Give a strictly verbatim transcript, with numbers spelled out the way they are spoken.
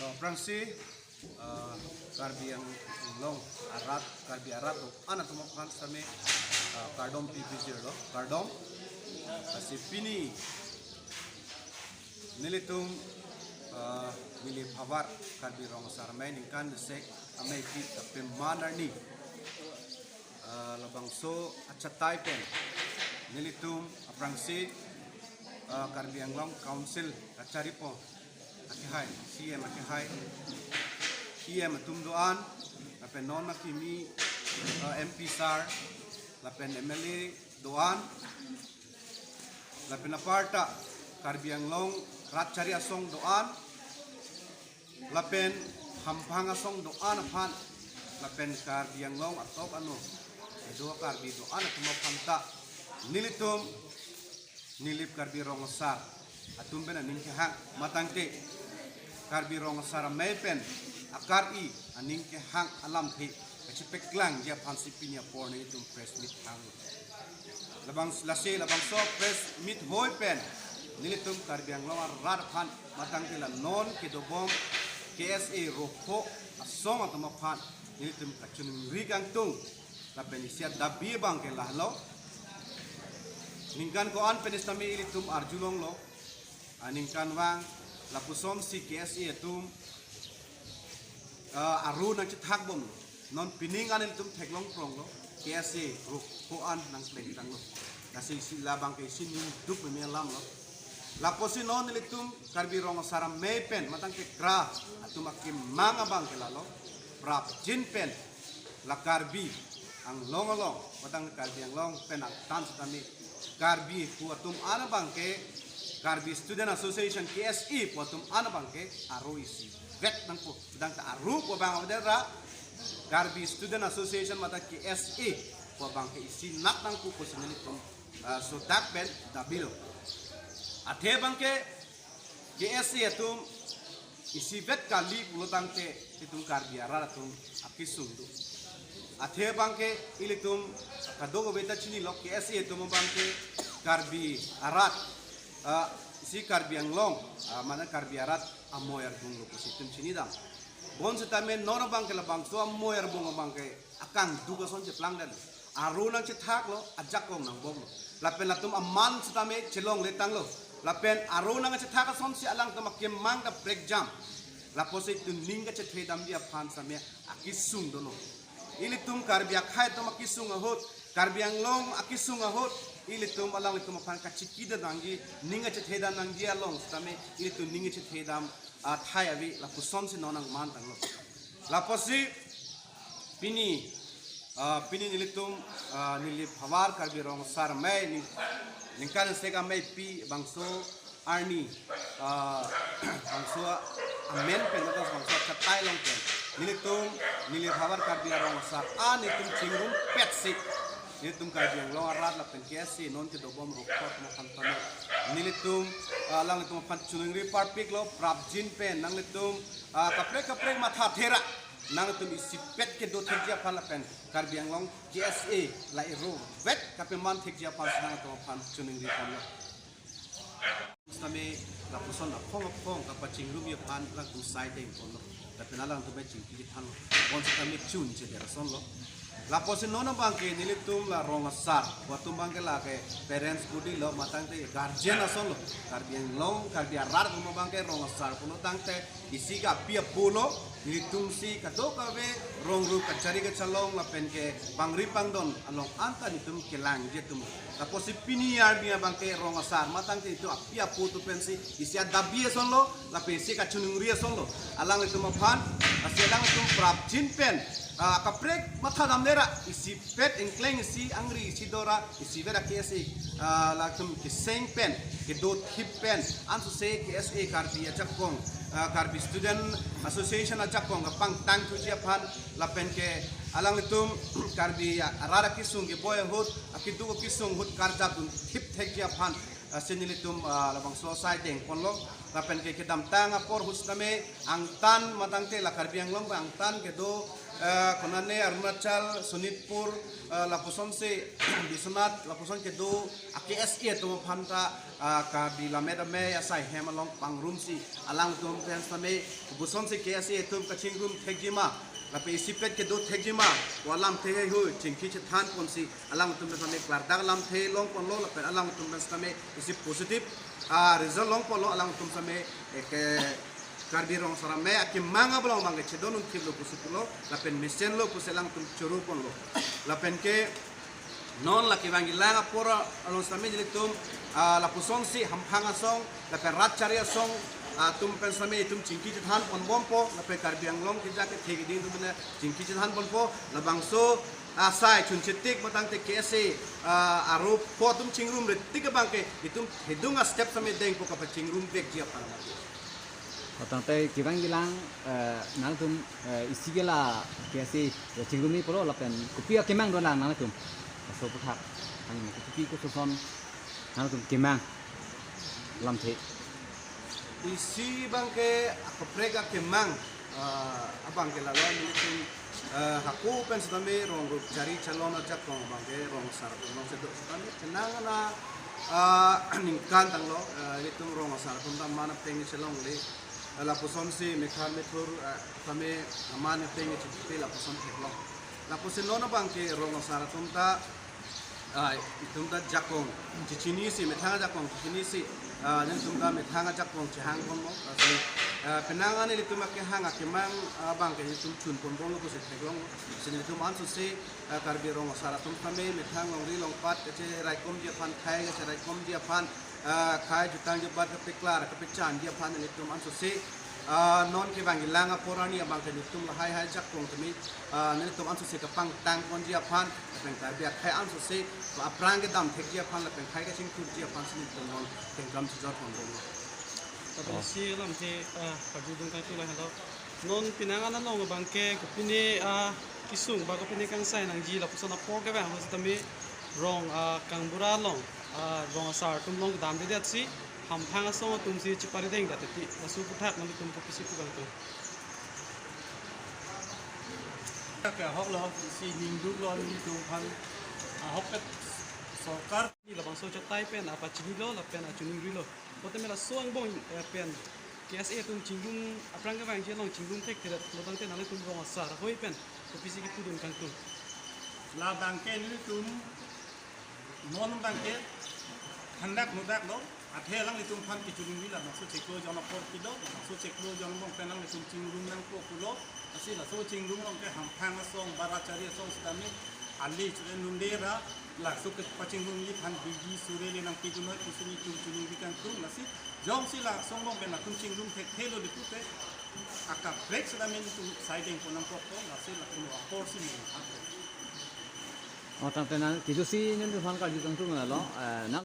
Aphrangsi, ah, Karbi Anglong arat, Karbi arat do-an atum aphan sitame, ah, kardom pi bijir lo, kardom. Lasi pini nelitum, ah, Nilip Havar Karbi Rong Asar Amei ningkan desek amei pi kapeman arni, ah, labangso achatai pen nelitum aphrangsi, ah, Karbi Anglong Council kacharipo akehai, C M akehai, E M atum do-an, lapen non akimi, ah, M P sir, lapen M L A do-an, lapen aparta Karbi Anglong rat chari asong do-an, lapen hamphang asong do-an aphan, lapen Karbi Anglong atok ano kedo Karbi do-an atum aphan ta nelitum Nilip Karbi Rong Asar atum pen aning kehang, matangte Karbi Rong Asar Amei pen akari aning kehang alamthe kachepaklangji aphansi pini apor nelitum press meet hang. Labang lasi labangso press meet hoi pen nelitum Karbi Anglong arat aphan, matangte la non kedobom K S A rokho asong atum aphan nelitum kachiningri kangtung, lapen isi adabi abangke lahelo. Ningkan ko-an pen sitame ilitum arjulonglo, aningkanvang lapusonsi K S A atum, ah, aro nangchethakbomlo. Non pining an ilitum theklong pronglo, K S A rokho an nangplengtanglo. Lasi isi labangke isi ningduk meme alamlo. Lapusi non ilitum Karbi Rong Asar Amei pen, matangte KRA atum akemang abangke lalo, prapjin pen la Karbi Anglong along, matang Karbi Anglong pen angtan sitame Karbi pu atum an abangke, Karbi Student Association, K S A pu atum an abangke aro isivet nangpo. Matangte aro pu abang avedet ra Karbi Student Association matang K S A pu abangke isinat nangpo pusi nelitum, ah, sodak pen dabilo. Athe abangke K S A atum isivet kali pulotangte itum Karbi arat atum akesung do. Athe abangke ilitum kadokave ta chinilo, K S A atum abangke Karbi arat, ah, isi Karbi Anglong, ah, mane Karbi arat amoi arjulonglo pusi itum chinidam. Bonsitame non abangke labangso amoi arjulong abangke akangduk ason cheplangdam. Aro nangchethaklo, ajakong nangbomlo. Lapen latum aman sitame chelongletanglo. Lapen aro nangchethak asonsi alangtum akemang kaprekjam. Lapusi itum ning kachethedamji aphan sitame akesung dolo. Ilitum Karbi akhei atum akesung ahut, Karbi Anglong akesung ahut, ilitum alanglitum aphan kachikidam nangji, ning kachethedam nangji along sitame ilitum ning kachethedam athai ave, lapusonsi non nangmantanglo. Lapusi pini, ah, pini nelitum, ah, Nilip Havar Karbi Rong Asar Amei ning, ningkan desek amei pi bangso arni, ah, bangso amen pen, matang bangso achatai along pen nelitum Nilip Havar Karbi Rong Asar an nelitum chingrumpetsi nelitum Karbi Anglong arat lapen K S A non kedobom rokho atum aphan pano nelitum, ah, alanglitum aphan chiningri parpiklo, prapjin pen nanglitum, ah, kaprek kaprek mathathe ra nangtum isipet kedo thekji aphan lapen Karbi Anglong K S A la irovet kapeman thekji aphan nangtum aphan chiningri ponlo. Sitame lapuson aphong aphong kapachingrumji aphan alangtum sai deng ponlo. Lapen alangtum chingki thanlo. Bonsitame chun chedet asonlo. Lapusi non abangke nelitum la rong asar, pu atum abangke lake parents body lo, matangte guardian asonlo. Karbi Anglong, Karbi arat atum abangke rong asar pulotangte isi ke api apo lo, nelitumsi kadokave rong rup kachari kachelong lapen ke pangri pangdon along anta nelitum kelangji atum. Lapusi pini arni abangke rong asar, matangte nelitum api apo atum pensi isi adabi asonlo, lapen isi kachiningri asonlo. Alanglitum aphan, lasi alanglitum prapjin pen, ah, kaprek mathadamde ra, isipet ingkleng isi angri isi do ra, isivet a K S A, ah, latum keseng pen, kedo thip pen, ansose K S A Karbi ajakong, ah, Karbi Student Association ajakong kapangtangthuji aphan, lapen ke alanglitum Karbi arat akesung keboi ahut, akeduk akesung ahut karjapdun thip thekji aphan, ah, si nelitum, ah, labangso sai deng ponlo, lapen ke kedamtang apor ahut sitame angtan matangte la Karbi Anglong angtan kedo Eh, konane Arunachal, Sonitpur, eh, lapusonsi Biswanath, lapuson kedo a-K S A atum aphan ta, ah, Karbi Lammet Amei asai hem along pangrumsi alangtum pen sitame, pusonsi K S A atum kachingrum thekjima, lapen isipet kedo thekjima, pu alamthe heihui chingki chethan ponsi alangtum pen sitame klardak alamthe long ponlo, lapen alangtum pen sitame isi positive, ah, result long ponlo, alangtum sitame, eh, ke Karbi Rong Asar Amei akemang abang abang kechedon un thiplo pusi pulo, lapen mesenlo pusi alangtum choro ponlo. Lapen ke non la kevangjilang apor along sitame nelitum, ah, lapusonsi hamphang asong, lapen rat chari asong, ah, atum pen sitame itum chingki chethan ponbompo, lapen Karbi Anglong keja kethe keding atum pen chingki chethan ponpo, labangso asai chunchetik matangte K S A, ah, aropo atum chingrumre tik abang ke itum thedung a-step sitame dengpo kapachingrum vekji aphan. Tangte kevangjilang, eh, nangtum, eh, isi ke la K S A chingrumji pulo lapen kopi akemang dolang nangtum. Laso aphuthak. Ang kopi koson nangtum kemang lamthe. Isi abang ke akaprek akemang, ah, abang ke lalo nelitum, ah, hako pen sitame rong rup chari chalon ajakong abang ke rong asar atum alongsi do sitame penang ana, ah, ningkan tanglo, ah, nelitum rong asar atum ta aman apeng chelongle, ah, lapusonsi methar methur, ah, tame aman apeng chipi lapuson theklong. Lapusi non abang ke rong asar atum ta, ah, itum ta jakong chechinisi, methang ajakong chechinisi, ah, nelitum ta methang ajakong chehang ponlo, ah, si, ah, penang an nelitum akehang akemang, ah, abang ke nelitum chun ponbomlo pusi theklong, si nelitum ansose, ah, Karbi Rong Asar atum sitame methang longri longpat kacheraikomji aphan, khei kacheraikomji aphan, ah, khei jutang jubat kapeklar kapechanji aphan nelitum ansose, ah, non kevangjilang apor arni abang ke nelitum lahai hai jakong tame, ah, nelitum ansose kapangtang ponji aphan, lapen Karbi akhei ansose aphrang kedam thekji aphan, lapen khei kachingthurji aphan si nelitum non kengkam chejor ponbomlo. Lapen Oh. isi alamthe, ah, pajudun kangtung lahelo. Non penang an along abang ke kopine, ah, kesung ba kopine kangsai nangji lapuson apor kevang ahut sitame rong, ah, kangbura along, ah, rong asar atum along damdedetsi hamphang asong atumsi chepari dengdet titi. Laso aphuthak nangtum kopisi pu kangtung? Ke ahoklo, isi ningduklo nelitum aphan, ahok ke sorkar. Ni labangso achatai pen apachinilo lapen achiningrilo. Pote me laso angbong, eh, pen K S A atum chingrum aphrang kevangji along chingrum thekthedet lo tangte nanglitum rong asar ahoi pen kopisi kipudun kangtung? Labang ke nelitum non abang ke thandak nudaklo, athe alanglitum aphan kechuningri labangso chiklo jon apor kedo, labangso chiklo jon angbong pen alanglitum chingrum nangpo pulo, lasi laso chingrum along ke hamphang asong, ba rat chari asong sitame, ali chule nunde ra, laso kepachingrumji aphan bidi suri le nangpidun noi pusi nelitum chuningri kangtung, lasi jongsi laso angbong pen latum chingrum thekthelo le pulote, akaprek sitame nelitum sai deng pon nangkokpo, lasi latum aporsi me. Oh, tangte nang, kejusi nelitum aphan karju kangtung lo, eh, nang